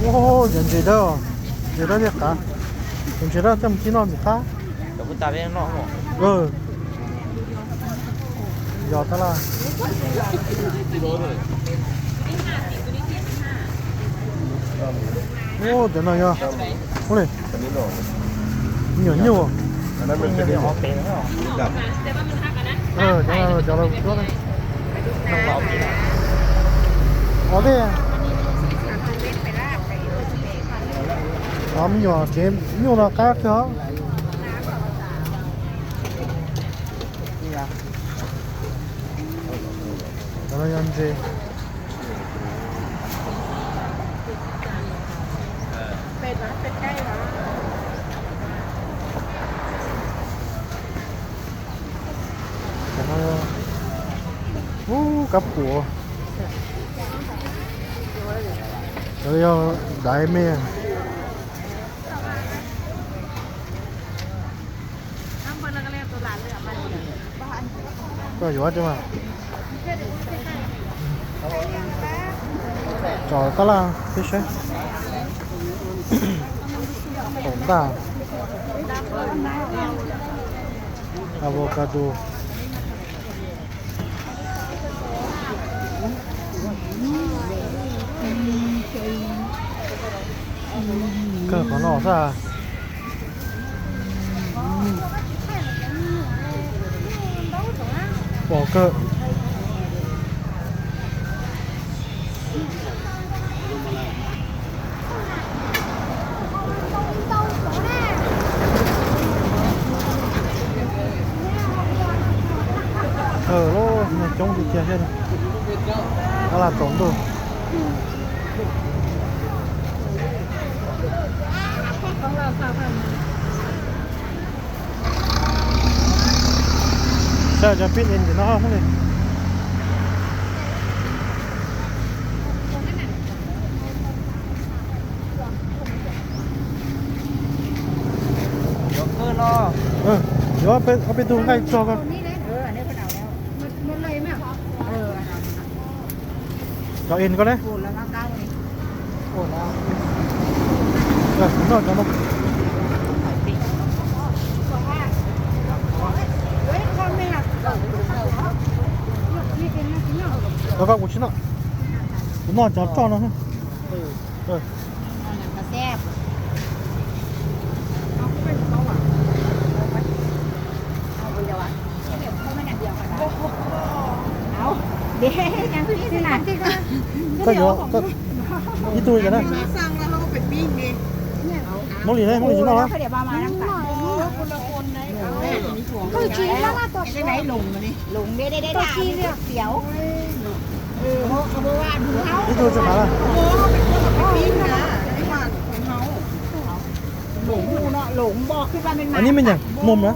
Cov ntses dawb, ntses dawb thiaj qav. Cov ntses dawb coj mus ci noj ntxim qab. Yog tab laj. Ub, cov no yog, ub li, me nyuam nyuj. Cov, cov laus tuab, o tej, o me nyuam tsev nyuj no qab kawg os. Cov no yog ntses. Cov no, ub, kab phuam. Cov yog daiv me. Koj yuav tsis mas. Tso tab laj peb saib. Qaum ntaj, avocado. Kawg qhov no xwb. Pom kawg. Lub no coob tiag tiag thiab. Tab laj tsaus ntuj. Saib cov pib ntawm no li. Yuav ob peb tug nqaij tso koj. Cov in koj ne. Noj cov no. Cov koj kuv tsis noj. Kuv noj cov roj no. Koj yuav ib tug li cas na? Muab li ne, muab li tsis noj. Ib tug tsis qav na. Anib me nyuam num na.